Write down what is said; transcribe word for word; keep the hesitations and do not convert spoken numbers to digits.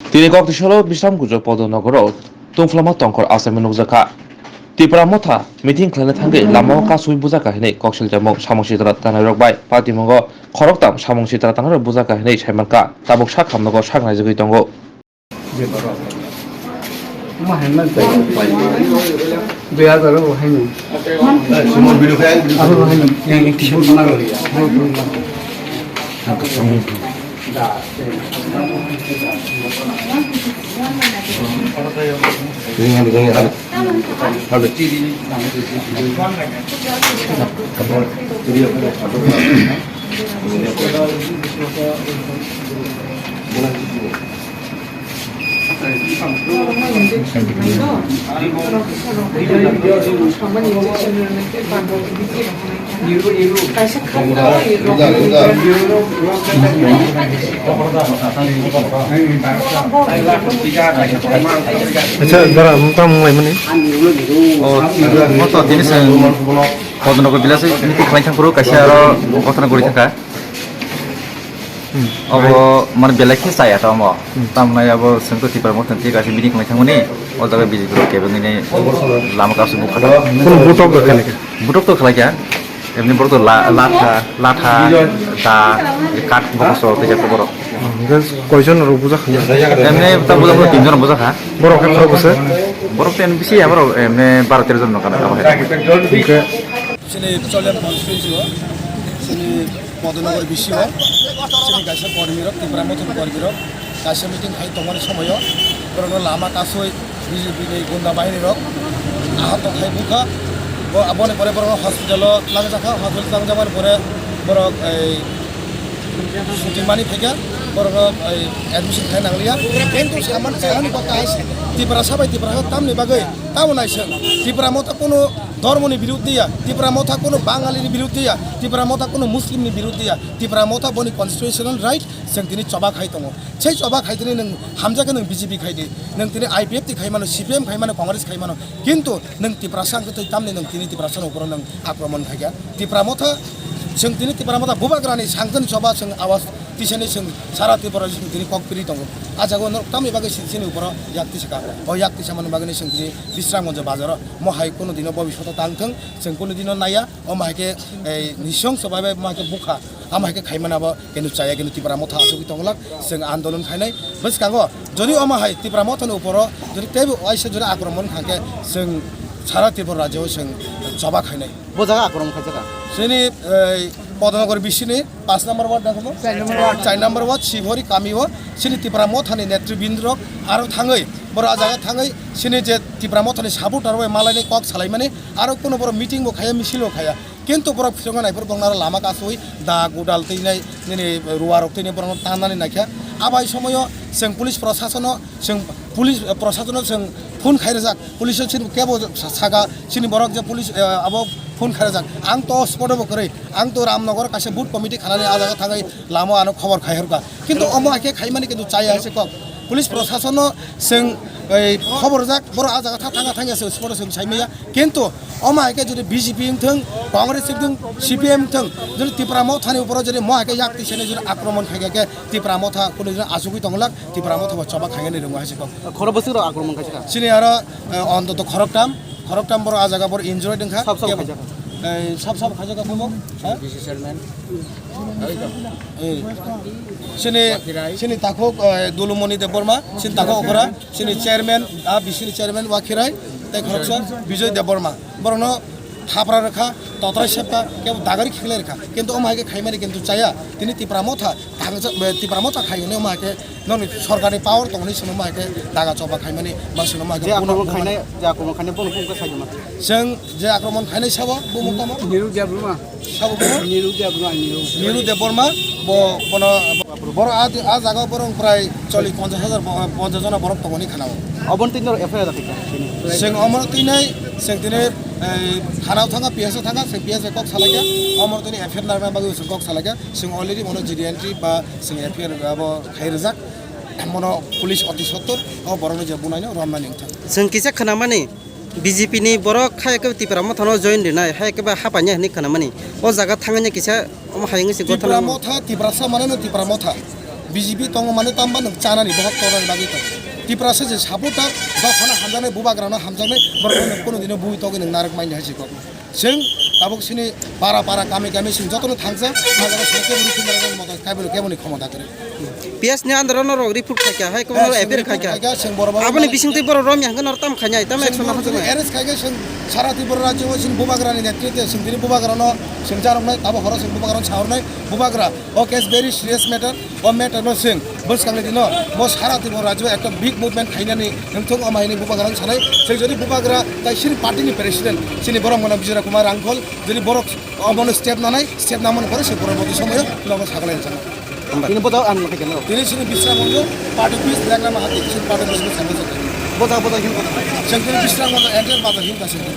Tini kok tisalo Bisramganj Podonogoro tungflama tongkhor achaimani nukjakha. Tipra Motha meeting khlaina thangwi lamao kasui bujaka hinwi kok siljamung samung sitra tanairok bai patimungo khoroktham samung sitra tanairok bujaka hinwi saimankha, tabuk sak hamnogo sak naijagwi tongo. Dui hajar o haino. Abo haino. Yang yang t-shirt mana lo ya? Acha, jara, tamo wnglaimani? O, moto tini se Podonogor village meeting khlai thangphuru kaisa aro ghotona gori thangkha. Obo mane belai khe chaya ta omo. Tamnai abo chwngkhe Tipra Motha ni thik ase meeting khlai thangmani. O jaga B J P rok kebengwi nai lama kasu bukha. Kono butok rok khe nai khe? Butok to khlai kha. Emni borok to la-, latha, latha, da, kat bokos rok tei borok. Hwnkhe koijon rok buja khanya? Emni ta buja buja tinjon buja kha. Borok khe khorok bwswk? Borok ten bisi ya borok emni baro tero jon no kana kabo hai. Hwnkhe Chini Cholian constituency o, chini Podonogor bisi o, chini kaisa kormi rok, Tipra Motha ni kormi rok, kaisa meeting khai tongmani somoyo, borokno lama kasui B J P ni gunda bahini rok ahok tong khai bukha. Bo, aboni pore borokno hospital o twlangjakha, hospital twlangjakmani pore borok ei sutimani phaikha, borokno ei admission khai nangliya. Kintu saman chayani kok kahai se, Tiprasa bai Tiprasa tamni bagwi tamo naising. Tipra Motha kuno Dhormoni birudh ya, Tipra Motha kuno Bangalini birudh ya, Tipra Motha kuno Muslimni birudh ya, Tipra Motha boni constitutional right, chwng tini choba khai tongo. Sei choba khai tini nwng hamjakhe nwng B J P khai di, nwng tini I P F T khai mano, C P M khai mano, Congress khai mano, kintu nwng Tiprasa wngkhe twi tamni nwng tini Tiprasani uporo nwng akromon khaikha. Tipra Motha, chwng tini Tipra Motha bubagrani sangkani choba chwng awas tisani chwng sara Tripura chwng tini kok piri tongo. A jaga o norok tamni bagwi chini uporo yak tisa kha. O yak tisa mani bagwi chwng tini Bisramganj bazaro. Mo hai kuno dino bobishoto tang thung, chwng kuno dino naiya, omo hai khe, ei, nisong sobai bai mo hai khe bukha, amo hai khe khaimani abo kintu chaya, kintu Tipra Motha asugwi tonglak, chwng andolon khainai. Bwskango, jodi omo hai Tipra Motha ni uporo, jodi teibo waisa jodi akromon kha khe, chwng sara Tripura rajyo o chwng choba khainai. Bo jaga akromon khaijak kha? Chini, ei, Podonogor bisini, Panch number ward na kamo? Char number ward. Char number ward, Sibori kami o, chini Tipra Motha ni netribindro rok aro thangwi, borok a jaga thangwi, chini je Tipra Motha ni supporter bai malaini kok salaimani, aro kuno borok meeting bo khaya, misil bo khaya. Kintu borok phitongo naiphuru bongni aro lama kasui, da gudal twi nai, nini ruwa rok twi nai borokno tanani naikha. Abai somoyo chwng police prosasono, chwng police, eh, prosasono chwng phone khai rwjak. Police o chini kebo sa-, saka, chini borok je police, eh, abo phone khai rwjak. Ang to spot o bo kwrwi. Ang to Ramnagar kaisa booth committee khanani a jaga thangwi lama ano khobor khai horkha. Kintu omo hai khe khaimani kintu chaya hai se kok. Police prosasono chwng, ei, khobor rwjak, borok a jaga tha-, thangkha thangya se spot o chwng sai maya. Kintu omo hai khe jodi B J P wngthung, Congress wngthung, C P M wngthung, jodi Tipra Motha ni uporo jodi mo hai khe yak twi sene jodi akromon khai khe Tipra Motha kunu jodi achugwi tonglak, Tipra Motha bo choba khainani rwngo hai se kok. Khoro bwswk rok akromon khaijak kha? Chini aro, eh, ontoto khoroktham, khoroktham borok a jaga borok injured wngkha. Sab sab khaijak kha? Eh, sab sab khaijak kha tamo? Ha? B C chairman. Eh, chini, chini takhuk, eh, Dulumoni Debbarma, chini takhuk okora, chini chairman, ah, B C ni chairman Wakhirai, tei khoroksa Bijoy Debbarma. Borokno thapra rwkha, totrai sepkha, kebo dagari khiklai rwkha. Kintu omo hai khe khaimani kintu chaya, tini Tipra Motha, thangsa, eh, Tipra Motha khai hwnwi omo hai khe nokni sorkarni power tongmani swnwi omo hai khe daga choba khaimani, ba swnwi omo hai khe Je buno, akromon buno khainai, je akromon khainai bono phone khe sai ma? Chwng je akromon khainai sabo, bumung tamo? Niru Debbarma. Sabo bumung? Niru Debbarma, Niru. Niru Debbarma, bo, bono, boro a, a jaga borok prai chollish ponchash hajar bo-, ponchash jona borok tongmani khana o. Oboni twi norok F I R dakha kha? Chwng omo twi nai, chwng tini, eh, thana o thangkha, P S o thangkha, chwng P S bai kok salaikha, omo twi F I R narwkna bagwi chwng kok salaikha, chwng already bono G D entry ba chwng F I R abo khai rwjak, bono police oti sottor, o borokno je bunaino romnani wngthang. Chwng kisa khnamani, B J P ni borok hai khe Tipra Motha no join rinai, hai khe ba hapanya hinwi khnamani. O jaga thangya kisa omo hai wngwi se Tipra gotha Motha, Tiprasa mane no Tipra Motha. B J P tongo mane tamba nwng chanani bohok tornani bagwi tong. Tiprasa je supporter, dophano hamjaknai, bubagrano hamjaknai, borokno nwng kono dino bui togwi nwng narwk manya hai sikok. Chwng tabuk sini para para kami kami chwng jotono thangjak, majara sini kebo rukhi narwk motha kaibo keboni khomota kwrwi. P S ni under no rok report khaikha, hai kono Eh, chwng appear report khaikha. khaikha, chwng borok Aboni bagwi bisingtwi borok romya hwnkhe nor tam khainai, tam chwng action borok naharjaknai. arrest khaikha, chwng sara Tripura rajyo o chwng bubagrani netritwe chwng tini bubagrano chwng charoknai, abo horo chwng bubagrano sahornai, bubagra, o case very serious matter. O matter no chwng bwskangni dino bo sara Tripura rajyo ekta big movement khainani wngthok, ama hini bubagra wng sanai. Chwng jodi bubagra tai sini party ni president sini borok mano Bijay Kumar Rangkhol jodi borok omono step nanai, step namani pore se poroborti somoyo nogo sagalai chana. Tini bodo ang nakhai keno. Tini sini Bisramganj party office, Legrama Hati sini party office. Bodo, bodo, hin bodo. Chwng tini Bisramganj Angel Bazar hin kasini.